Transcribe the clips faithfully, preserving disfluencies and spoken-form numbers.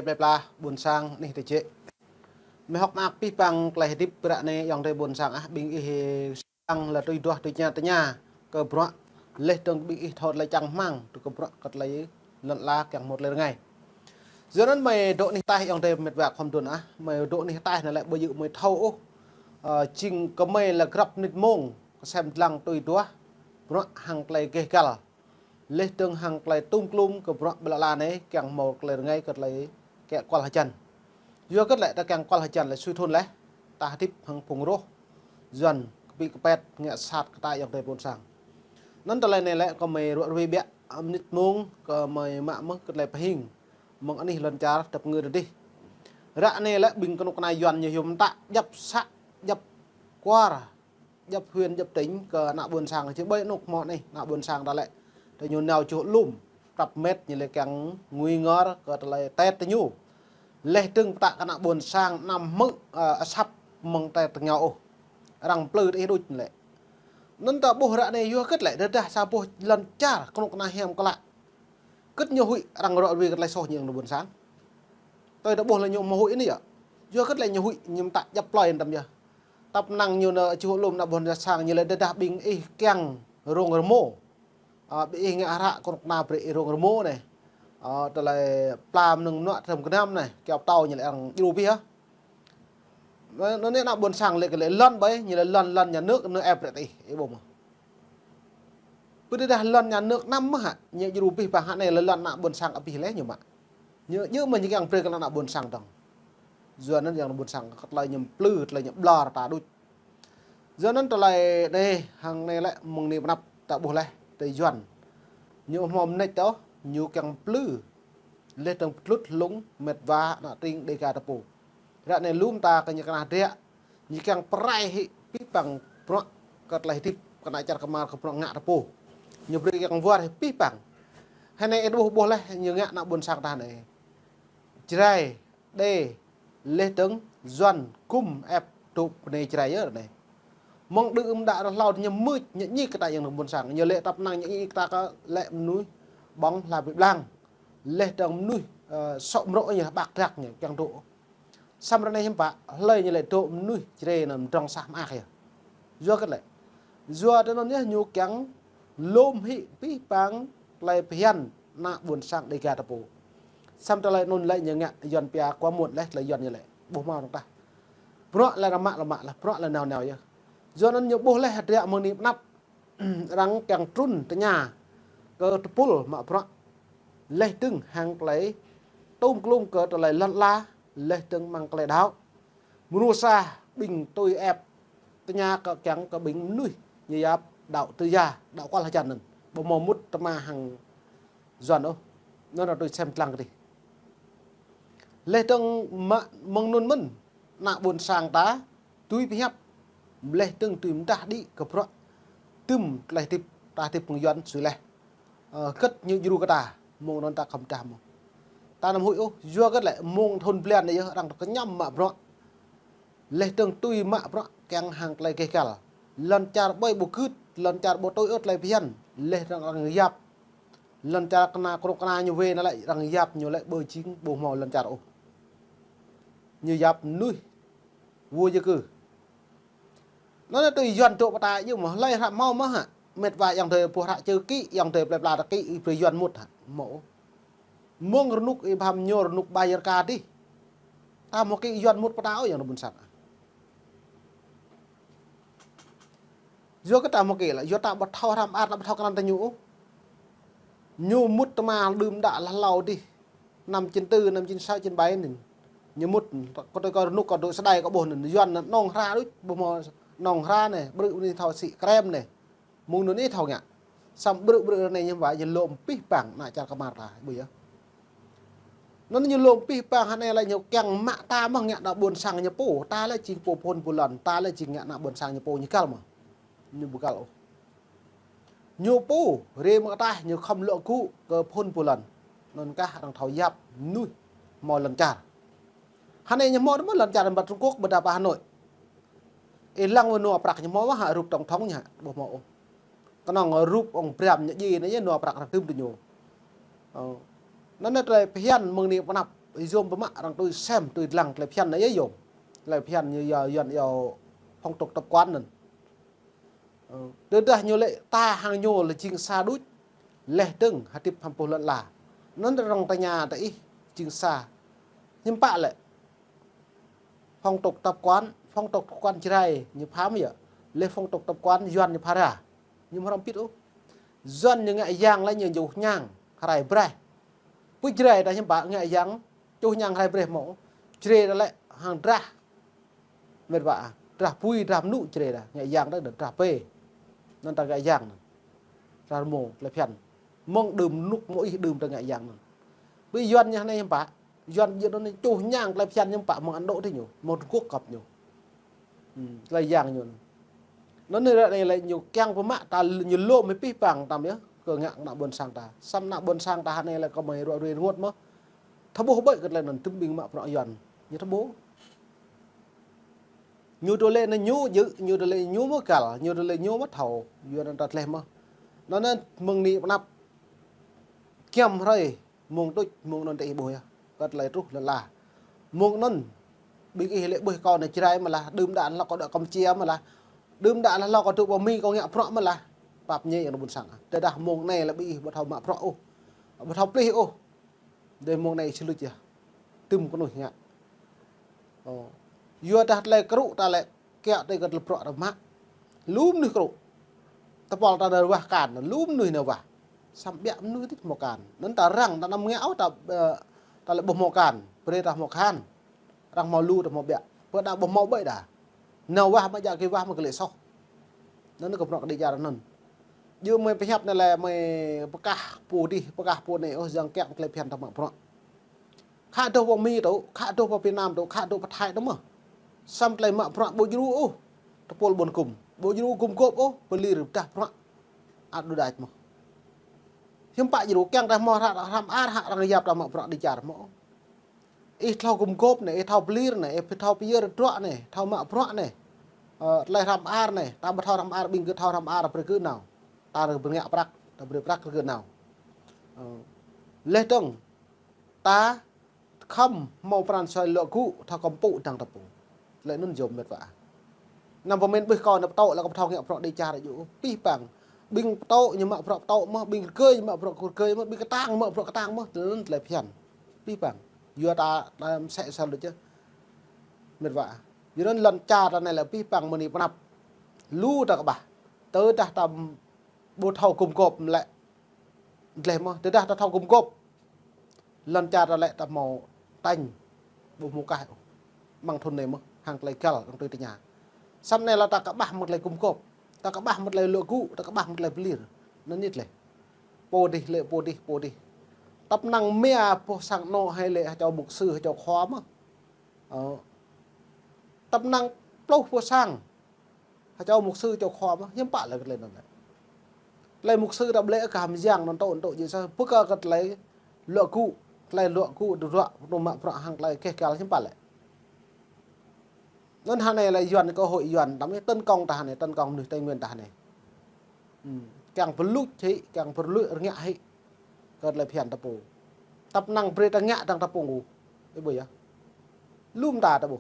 plơi pla ƀôn sang anih tơjĕ. Mơ̆ hơ̆k mơak abih bang tơlơi hơdip ră anai ayŏng adơi ƀôn sang ah, ƀing ih sang lĕ tui duah tui tơña tơña kơ bruă, laih dơ̆ng ƀing ih thâo tơlơi čang rơmang tui kơ bruă kơ tơlơi lŏn ala kiăng hmâo tơlơi rơngai. Yua anŭn mơi dŏ anih ataih ayŏng adơi mĕt wa khŏm dŏ ah, mơi dŏ anih ataih anai lĕ ƀu djơ̆ mơi thâo ôh, ơ, jing kơ mơi lĕ grăp mơnit mông kơsem lăng tui duah bruă hăng tơlơi gêh găl, laih dơ̆ng hăng tơlơi tŭm klŭm kơ bruă ƀơi lŏn ala anai kiăng hmâo tơlơi rơngai kơ tơlơi kĕ kual hơjăn. Yua hơget lĕ ta kiăng kual hơjăn lĕ sui thŭn laih, ta hơdip hăng phung rŏh, Yuan kơpĭ kơpĕt ngă sat kơ ta ayŏng adơi ƀôn sang. Anŭn tơlơi anai lĕ kơ mơi ruă rui biă mơnit mông kơ mơi mă mơ̆ kơ tơlơi pơhing mơ̆ng anih lŏn čar tơpơngư tơdih. Ră anai lĕ ƀing kơnuk kơna Yuan ñu hiư̆m mơtă djăp să, djăp kuar, djăp huyện, djăp tỉnh kơ ană ƀôn sang, či ƀơi anŭk hmâo anih ană ƀôn sang ta lĕ. Tơ ñu nao čuh lum, tăp mĕt ñu lĕ kiăng ngui ngor kơ tơlơi tĕt tơ ñu. Laih dơ̆ng pơtă kơ ană ƀôn sang anăm hmư̆, ơ, asăp mơ̆ng tĕt tơ ñu ôh. Arăng plư tơ ih đôč lĕ. Anŭn ta ƀuh ră anai yua hơget lĕ, tơdah sa boh lŏn čar kơnuk kơna hiam klă, hơget ñu huĭ arăng ruă rui kơ tơlơi soh ñu ană ƀôn sang. Tui ta ƀuh lĕ ñu mơ̆ huĭ anai yơh. Yua hơget lĕ ñu huĭ, ñu mơtă djăp plơi anŭn tăm yơh. Tăp năng ñu nao čuh lum ană ƀôn sang ñu lĕ, tơdah ƀing ih kiăng rông rơmô, ơ, ƀing ih ngă hră kơnuk kơna brơi ih rông rơmô anai, ơ, tơlơi pla mơnơ̆ng mơnuă tơm gơnam anai, kiao pơtâo ñu lĕ arăng djru abih ah. Anŭn anai ană ƀôn sang lĕ kơ lĕ lŏn ƀai, ñu lĕ lŏn, lŏn nhà nước anŭn ĕp brơi ih, ih ƀuh mơ̆. Pơ tơdah lŏn nhà nước anăm mơ̆ hă, ñu djru abih bang hă, anai lĕ lŏn ană ƀôn sang abih laih ñu mă. Ñu, ñu mơ̆ ñu kiăng brơi kơ ană ƀôn sang dơ̆ng. Yua anŭn ayŏng adơi ƀôn sang kơ tơlơi ñu plư, tơlơi ñu ƀlŏr ta đôč. Yua anŭn tơlơi anai hăng anai lĕ mơ̆ng anai pơ anăp ta ƀuh laih tơ Yuan. Ñu hmâo mơneč tơ, ñu kiăng plư. Laih dơ̆ng pơtlŭt hlung mĕt wa ană tring Đêga ta pô. Ră anai lum ta kơ ñu kơnah drĕ, ñu kiăng pơrai hĭ abih bang bruă kơ tơlơi hơdip kơ ană čar kơmar kơ bruă ngă ta pô. Ñu brơi kiăng wơr hĭ abih bang. Hơnai ih ƀuh ƀuh laih ñu ngă ană ƀôn sang ta anai. Jrai, Đê, laih dơ̆ng Yuan gum ĕp dŏ bơnai Jrai yơh anai. Mơ̆ng đưm đă rơhlâo ñu mưč, ñu ñik kơ ta ayŏng adơi ƀôn sang. Ñu lĕ tăp năng ñu ñik kơ ta kơ lĕ mơnuih ƀơ̆ng hla bĭ blang. Laih dơ̆ng mơnuih, ơ, sŏ mrŏ ñu ƀak drăk ñu kiăng dŏ. Samơ̆ ră anai hiư̆m pă, hlơi ñu lĕ dŏ mơnuih Jrai anŭn mơdrŏng sah mơak yơh. Yua hơget lĕ. Yua tơ anŭn yơh ñu kiăng lŏm hĭ abih bang tơlơi phiăn ană ƀôn sang Đêga ta pô. Samơ̆ tơlơi anŭn lĕ ñu ngă Yuan pia kua muôn laih tơlơi Yuan ñu lĕ. Ƀuh mơ̆ arăng tah. Bruă lĕ arăng mă lĕ mă laih, bruă lĕ nao nao yơh. Yua anŭn ñu ƀuh laih hơdră mơ̆ng anai pơ anăp. Arăng kiăng trŭn tơña kơ tơpul mă bruă. Laih dơ̆ng hăng tơlơi tŭm klŭm kơ tơlơi lŏn ala, laih dơ̆ng mơ̆ng tơlơi đaŏ. Mơnuih sa ƀing tui ĕp tơña kơ kiăng kơ ƀing mơnuih ñu yap đaŏ tơyă, đaŏ kual hơjăn anŭn. Ƀu hmâo mŭt tơma hăng Yuan ôh. Anŭn tui sem lăng kơ dih. Laih dơ̆ng mă mơ̆ng anŭn mơ̆n, ană ƀôn sang ta, tui pơhiăp, laih dơ̆ng tui mơdah đĭ kơ bruă. Tơm tơlơi hơdip, ta hơdip mơ̆ng Yuan sui laih. Ơ, hơget ñu djru kơ ta, mơ̆ng anŭn ta khŏm dah mơ̆n. Ta anăm huĭ ôh, yua hơget lĕ mơ̆ng thŭn blan anai yơh arăng kơñăm mă bruă. Laih dơ̆ng tui mă bruă kiăng hăng tơlơi gêh găl. Lŏn čar ƀơi ƀu gưt, lŏn čar ƀu tui ôh tơlơi phiăn, laih dơ̆ng arăng yap. Lŏn čar kơna, kơnuk kơna ñu wai anai lĕ arăng yap ñu lĕ ƀu jing ƀu hmâo lŏn čar ôh. Ñu yap mơnuih vô gia cư. Anŭn tui Yuan dŏ pơtă yơh mơ̆, hlơi hră hmâo mơ̆ hă. Mĕt wa ayŏng adơi ƀuh hră čơ kĭ, ayŏng adơi plơi pla ta kĭ, ih brơi Yuan mŭt hă. Hmâo. Mơ̆ng rơnŭk ih pơhăm ñu rơnŭk ƀai yơr ka dih. Ta hmâo kĭ Yuan mŭt pơtă ôh ayŏng adơi ƀôn sang. Yua kơ ta hmâo kĭ lĕ, yua ta ƀu thâo hrăm ar, ta ƀu thâo krăn tơ ñu ôh. Ñu mŭt tơma đưm đă laih hlâo dih. Năm chín tư, năm chín sáu, chín bảy anŭn. Ñu mŭt, kơ tui kơ rơnŭk kơ dŏ sơđai kơ ƀuh anŭn, Yuan anŭn nong hra đôč, ƀuh hmâo nong hra anai, brư̆ anai thâo sĭ krem anai. Mơ̆ng anŭn ih thâo ngă. Samơ̆ brư̆ brư̆ ră anai ñu ƀai ñu lŏm abih bang ană čar kơmar ta, ƀu yơh. Anŭn ñu lŏm abih bang hă anai lĕ ñu kiăng mă ta mơ̆ ngă ană ƀôn sang ñu pô, ta lĕ jing pô phŭn pô lŏn, ta lĕ jing ngă ană ƀôn sang ñu pô ñu găl mơ̆. Ñu ƀu găl ôh. Ñu pô, rai mơ̆ng ataih ñu khŏm lŏ gŭ kơ phŭn pô lŏn. Anŭn kah arăng thâo yap mơnuih hmâo lŏn čar. Hă anai ñu hmâo mơ̆ lŏn čar ƀơi Trung Quốc, ƀơi ta pơ Hà Nội. Ih lăng wơ̆t nua prăk ñu hmâo mơ̆ hă rup tổng thống ñu hă, ƀu hmâo ôh. Kơnơ̆ng rup ong Bram ñu djai anai yơh nua prăk arăng tơm tơ ñu. Ơ. Anŭn anai tơlơi phiăn mơ̆ng anai pơ anăp. Yôm pơmă arăng tui sem, tui lăng tơlơi phiăn anai yôm. Tơlơi phiăn ñu yua, Yuan yua phong tục tập quán anŭn. Ơ, tơdah ñu lĕ ta hăng ñu lĕ jing sa đôč, laih dơ̆ng hơdip hăm pô lŏn ala. Anŭn arăng tơña tơ ih jing sa. Hiư̆m pă lĕ phong tục tập quán, phong tục tập quán Jrai ñu pha mơ̆ yơh. Laih phong tục tập quán Yuan ñu pha ra. Ñu hrŏm pĭt ôh. Yuan ñu ngă yang lĕ ñu čuh ñang, rai braih. Pơ Jrai ta hiư̆m pă ngă yang, čuh ñang rai braih mơ̆. Jrai ta lĕ hăng drah. Mĕt wa, drah bui, drah mơnŭ Jrai ta. Ngă yang ta drah pê. Anŭn ta ngă yang. Drah rơmô, tơlơi phiăn. Mơ̆ng đưm mơnŭ mơ̆ ih đưm ta ngă yang anŭn. Ƀơi Yuan ñu anai hiư̆m pă. Yuan jing anŭn čuh ñang tơlơi phiăn ñu pă mơ̆ng Ấn Độ tơ ñu, mơ̆ng Trung Quốc kăp ñu. Hmm, tơlơi yang ñu. Anŭn anai ră anai lĕ ñu kiăng pơmă ta ñu lŏm hĭ pih pang tăm yơh, kơ ngă ană ƀôn sang ta. Samơ̆ ană ƀôn sang ta anai lĕ kơ mơi ruă ruai rơngot mơ̆. Thâo ƀuh ƀơi kơ tơlơi anŭn tơm ƀing mă prăk Yuan. Ñu thâo ƀuh. Ñu tơlơi anŭn ñu jing, ñu tơlơi ñu mơ̆ kăl, ñu tơlơi ñu mơ̆ thâo, Yuan anŭn ta tơleh mơ̆. Anŭn anai mơ̆ng anai pơnăp. Kiăm hrơi. Mơ̆ng tuč, mơ̆ng anŭn tơ ih ƀuh yơh. Kơ tơlơi truh lĕ lah. Mơ̆ng anŭn, ƀing ih lĕ ƀuh kâo anai Jrai mơ̆ lah, đưm đă hlâo kâo dŏ Kampuchia mơ̆ lah. Đưm đă hlâo kâo dŏ pơ Mi kâo ngă prăk mơ̆ lah. Pap ñe yang ƀôn sang. Tơdah mơ̆ng anai lĕ ƀing ih ƀu thâo mă prăk ôh. Ƀu thâo plih ôh. Dêh mơ̆ng anai sĭ luč yơh. Tơm kơnuih ngă. Ơ. Yua dah tơlơi krŭ ta lĕ kiăng tơ kơ tơlơi prăk rơmă. Lu mơnuih krŭ. Tơpul ta nao wah akan, lu mơnuih nao wah. Samơ̆ ƀiă mơnuih tih hmâo akan. Anŭn ta răng, ta anăm ngă ôh, ta, ơ, ta lĕ ƀu hmâo akan. Brơi ta hmâo akan. Arăng hmâo lu ta hmâo ƀiă. Pơ đa ƀu hmâo ƀơi đa. Nao wah mă jak kơ wah mă kơ lĕ soh. Anŭn kơ prăk kơđi čar anŭn. Yua mơi pơhiăp anai lĕ mơi pơkah pô dih, pơkah pô anai, ôh, jing kiăng tơlơi phiăn ta mă prăk. Khă dŏ pơ Mi tơ, khă dŏ pơ Việt Nam tơ, khă dŏ pơ Thái tơ mơ̆. Samơ̆ tơlơi mă prăk ƀu djru ôh. Tơpul ƀôn gum. Ƀu djru gum gôp ôh, pơlir pơdah prăk. Ăt đu đač mơ̆. Hiư̆m pă djru kiăng ta hmâo hră, hrăm ar hă arăng yap ta mă prăk kơđi čar mơ̆. Ih thâo gum gôp anai, ih thâo pơlir anai, ih thâo pơyơr drŏ anai, thâo mă prăk anai. Ơ, tơlơi hrăm ar anai, ta ƀu thâo hrăm ar ƀing gơ̆ thâo hrăm ar brơi gơ̆ nao. Ta brơi ngă prăk, ta brơi prăk brơi gơ̆ nao. Ơ, laih dơ̆ng, ta khŏm hmâo pran sui lŏ gŭ, thâo kơmpŭ dăng tơpŭng. Lĕ anŭn yôm mĕt wa. Anăm pơmĭn ƀuh kâo anai pơtô, lĕ kâo pơtô ngă prăk kơđi čar yơh. Pih pang. Ƀing pơtô, ñu mă prăk pơtô mơ̆, ƀing rơgơi, ñu mă prăk rơgơi mơ̆, ƀing kơtang, mă prăk kơtang mơ̆. Tơl anŭn tơlơi phiăn. Pih pang. Yua ta, ta mơsĕ sal đôč yơh. Mĕt wa. Yua anŭn lŏn čar ta anai lĕ pih pang mơ̆ng anai pơnăp. Lu ta kơƀah. Tơdah ta ƀu thâo gum gôp lĕ. Dleh mơ̆, tơdah ta thâo gum gôp. Lŏn čar ta lĕ ta hmâo tañ. Ƀu hmâo kaih ôh. Mơ̆ng thŭn anai mơ̆, hăng tơlơi găl, hăng tơlơi tơña. Samơ̆ anai lĕ ta kơƀah mơ̆ng tơlơi gum gôp. Ta kơƀah mơ̆ng tơlơi lŏ gŭ, ta kơƀah mơ̆ng tơlơi pơlir. Anŭn ñu lĕ. Pô dih lĕ, pô dih, pô dih. Tăp năng mia boh sang anŏ hai lĕ, hơčâo mục sư, hơčâo khua mơ̆. Ơ. Tăp năng pluh boh sang. Hơčâo mục sư, hơčâo khua mơ̆, hiư̆m pă lĕ kơ tơlơi anŭn lĕ. Tơlơi mục sư ta ƀlĕ kơ hăm yang anŭn tŏ, anŭn tŏ jing sa, pơkă kơ tơlơi lŏ gŭ, tơlơi lŏ gŭ, drŏ, pơtô mă prăk hăng tơlơi keh kal hiư̆m pă lĕ. Anŭn hơnai lĕ Yuan, cơ hội Yuan, tăm anai tấn công ta hơnai, tấn công mơnuih Tây Nguyên ta hơnai. Hmm. Kiăng pơluč hĭ, kiăng pơluč rơngiă hĭ. Kơ tơlơi phiăn ta pô. Tăp năng brơi ta ngă dăng ta pô ngŭ. Ih ƀuh yơh. Lŏm ta ta ƀuh.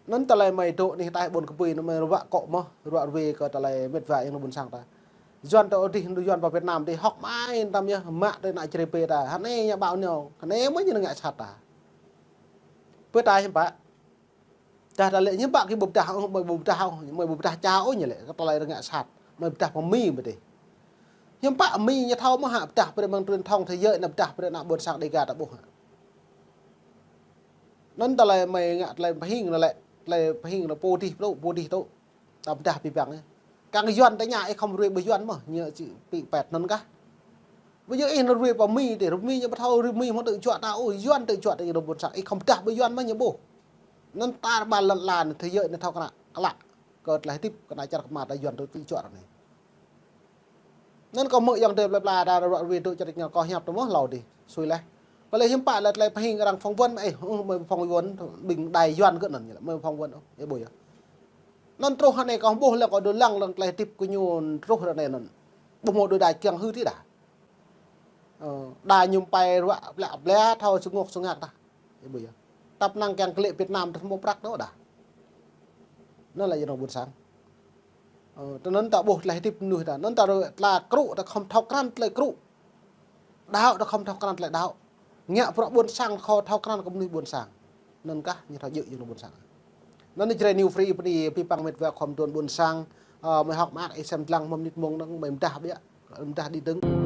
Anŭn tơlơi mơi dŏ anih ataih ƀôn kơpui anŭn mơi ruă akŏ mơ̆, ruă ruai kơ tơlơi mĕt wa yang ană ƀôn sang ta. Yuan tơ adih, Yuan pơ Việt Nam adih hŏk mai tăm yơh, mă tơ ană čre pê ta. Hơnai ñu ƀă ñu, hơnai mơ̆ ñu ngă sat ta. Pơ ta hiư̆m pă. Dah ta lĕ hiư̆m pă kơ ƀu pơdah ôh, mơi ƀu pơdah ôh, mơi ƀu pơdah ča ôh ñu lĕ, kơ tơlơi rơngiă sat. Mơi pơdah pơ Mi mơ̆ adih. Hiư̆m pă Mi ñu thâo mơ̆ hă, pơdah brơi mơ̆ng truyền thông thế giới anai, pơdah brơi ană ƀôn sang Đêga ta ƀuh hă. Anŭn tơlơi mơi ngă tơlơi pơhing anŭn lĕ, tơlơi pơhing anŭn pô dih, pô dih tŭ. Ta pơdah pih pang yơh. Kiăng Yuan ta ngă ih khŏm ruai ƀơi Yuan mơ̆, ñu či pĭ pet anŭn kah. Ƀu djơ̆ ih anŭn ruai pơ Mi dih, Mi ñu ƀu thâo ruai Mi mơ̆ tơ̆ juă ta ôh, Yuan tơ̆ juă ta ih ană ƀôn sang, ih khŏm pơdah ƀơi Yuan mơ̆ ñu ƀuh. Anŭn tar ƀar lŏn ala anai thế giới anai thâo kơnă klă. Kơ tơlơi hơdip kơnă čar kơmar ta Yuan tơ̆ tơ̆ juă anai. Anŭn kâo hmư̆ ayŏng adơi plơi pla ta ruă ruai tŭ čar ñu kâo hiăp tơ mơ̆ hlâo adih. Sui laih. Kâo lĕ hiư̆m pă lĕ tơlơi pơhing arăng phỏng vấn, ơ, ơ, mơi phỏng vấn, ƀing đài Yuan kơ anŭn ñu lĕ, mơi phỏng vấn, ơ, ih ƀuh yơh. Anŭn truh hơnai kâo ƀuh lĕ kâo dŏ lăng lăng tơlơi hơdip kơ ñu truh ră anai anŭn. Ƀu hmâo đôč đač kiăng hư̆ tih đa. Ơ, đa ñu pơai ruă ple ple thâo sơngŏk sơngak tah. Ih ƀuh yơh. Tăp năng kiăng klĕ Việt Nam tơ hmâo prăk đôč đa. Anŭn lĕ yơh anŏ ƀôn sang. Ơ, tơ anŭn ta ƀuh tơlơi hơdip mơnuih ta. Anŭn ta rơ tla krŭ ta khŏm thâo krăn tơlơi krŭ. Đaŏ ta khŏm thâo krăn tơlơi đaŏ. Ngă bruă ƀôn sang khŏm thâo krăn kơ mơnuih ƀôn sang. Anŭn kah ñu thâo djơ̆ yơh anŏ ƀôn sang. Anŭn Jrai New Free pơ anai pơpăng met wa khŏm tơ̆ng ƀôn sang, ơ, mơi hŏk mơak ih sem lăng mơ̆ng mơnit mông năng mơi mơdah biă, mơdah đi dơ̆ng.